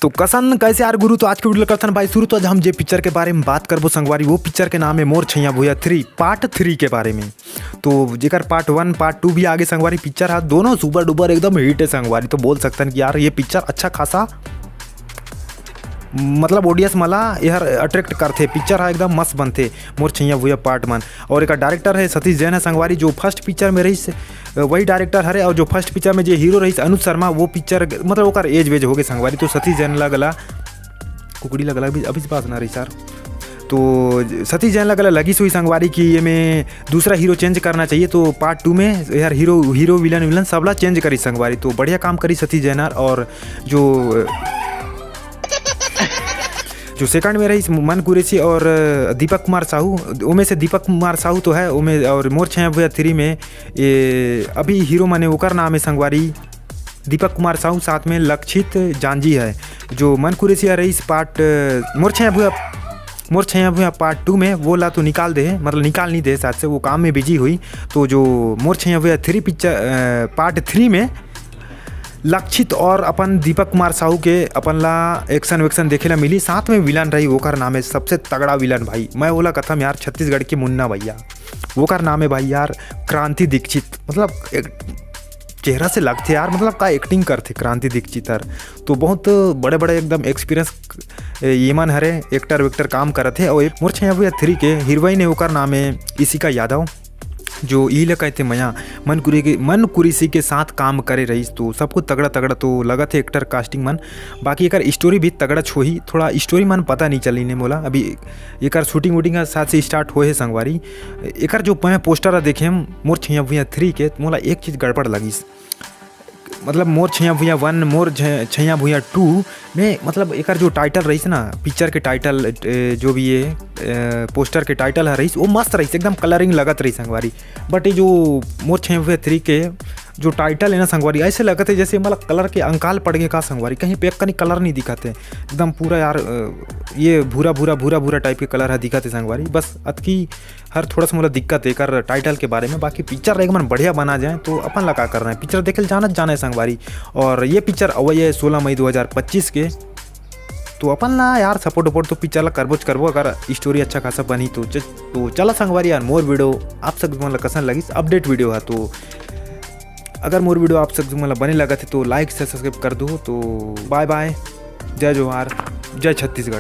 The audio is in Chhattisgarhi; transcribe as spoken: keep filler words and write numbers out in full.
तो कसन कैसे यार गुरु, तो आज के video ल करथन भाई शुरू। तो आज हम जे पिक्चर के बारे में बात करबो संगवारी, वो पिक्चर के नाम है मोर छैया भुया थ्री, पार्ट थ्री के बारे में। तो जेकर पार्ट वन, पार्ट टू भी आगे संगवारी, पिक्चर हा दोनों सुपर डुपर एकदम हिट है संगवारी। तो बोल सकथन कि यार ये पिक्चर अच्छा खासा, मतलब, ऑडियंस मला एहर अट्रैक्ट करथे, पिक्चर हा एकदम मस्त बनथे मोर छैया भुया पार्ट वन। और एकर डायरेक्टर है सतीश जैन है संगवारी, जो फर्स्ट पिक्चर में रहिस, वही डायरेक्टर हरे। और जो फर्स्ट पिक्चर में जे हीरो रहिस अनुज शर्मा, वो पिक्चर, मतलब, ओकर एज वेज हो गए संगवारी, तो सतीश जैन ला गला कुकड़ी ला गला अभी, अभी से पास ना रही सर। तो सतीश जैन ला गला लगिस होही संगवारी कि ये में दूसरा हीरो चेंज करना चाहिए, तो पार्ट टू में यार हीरो, हीरो, विलन, विलन सबला चेंज करिस संगवारी। तो बढ़िया काम करिस सतीश जैन हर। और जो जो सेकंड में रहिस मन कुरैशी और दीपक कुमार साहू, ओमे से दीपक कुमार साहू तो है ओमे, और मोर छैया भुया थ्री में ये अभी हीरो माने ओकर नाम है संगवारी दीपक कुमार साहू, साथ में लक्षित जांजी है। जो मन कुरैशी रहिस पार्ट मोर छैया भुया, मोर छैया भुया पार्ट टू में, वो ला तो निकाल दे, मतलब निकाल नहीं दे शायद से, वो काम में बिजी होही। तो जो मोर छैया भुया थ्री पिक्चर, पार्ट थ्री में लक्षित और अपन दीपक कुमार साहू के अपन ला एक्शन वेक्शन देखे ला मिली, साथ में विलन रही, ओकर नाम है सबसे तगड़ा विलन भाई, मैं ओला कथम यार, छत्तीसगढ़ के मुन्ना भैया, ओकर नाम है भाई यार क्रांति दीक्षित। मतलब एक चेहरा से लगथे यार, मतलब का एक्टिंग करथे क्रांति दीक्षित हर। तो बहुत बड़े बड़े एकदम एक्सपीरियंस ये मन हरे, एक्टर वेक्टर काम करत हे। और मोर छैया भुया थ्री के हीरोइन है, ओकर नाम है इशिका यादव, जो ई ला कहथे मया, मन कुरे के, मन कुरैशी के साथ काम करे रहिस, तो सबको तगड़ा तगड़ा तो लगत है एक्टर कास्टिंग मन। बाकी एकर स्टोरी भी तगड़ा होही, थोड़ा स्टोरी मन पता नहीं चली ने मोला। अभी एकर शूटिंग वूटिंग ह साथ से स्टार्ट होए हे संगवारी। एकर जो मैं पोस्टर ह देखे हूँ मोर छैया भुया थ्री के, तो मोला एक चीज़ गड़बड़ लगिस। मतलब मोर छैया भुया वन, मोर झ-, छैया भुया टू में, मतलब एकर जो टाइटल रहिस ना, पिक्चर के टाइटल, ए, जो भी ये, ए, पोस्टर के टाइटल ह रहिस, वो मस्त रहिस, एकदम कलरिंग लगत रहिस संगवारी। बट ये जो मोर छैया भुया थ्री के जो टाइटल है ना संगवारी, ऐसे लगत है जैसे मतलब कलर के अंकाल पड़ गए का संगवारी, कहीं पे एक कनी कलर नहीं दिखत है, एकदम पूरा यार, अ, ये भूरा भूरा भूरा भूरा टाइप के कलर है दिखत है संगवारी। बस अतकी हर थोड़ा सा मोला दिक्कत है एकर टाइटल के बारे में। बाकी पिक्चर एक मन बढ़िया बना जाए तो अपन ला का करना है, पिक्चर देखे ल जाना जाना है संगवारी। और ये पिक्चर अवई है सोलह मई दो हज़ार पच्चीस के। तो अपन ला यार सपोर्ट वपोर्ट तो पिक्चर ला करबोच करबो, अगर स्टोरी अच्छा खासा बनी तो। च-, तो चला संगवारी यार, मोर वीडियो आप सब मन ला कसन लगिस, अपडेट वीडियो है। तो अगर मोर वीडियो आप सब मन ला बने लगत है तो लाइक से सब्सक्राइब कर दो। तो बाय बाय, जय जोहार, जय छत्तीसगढ़।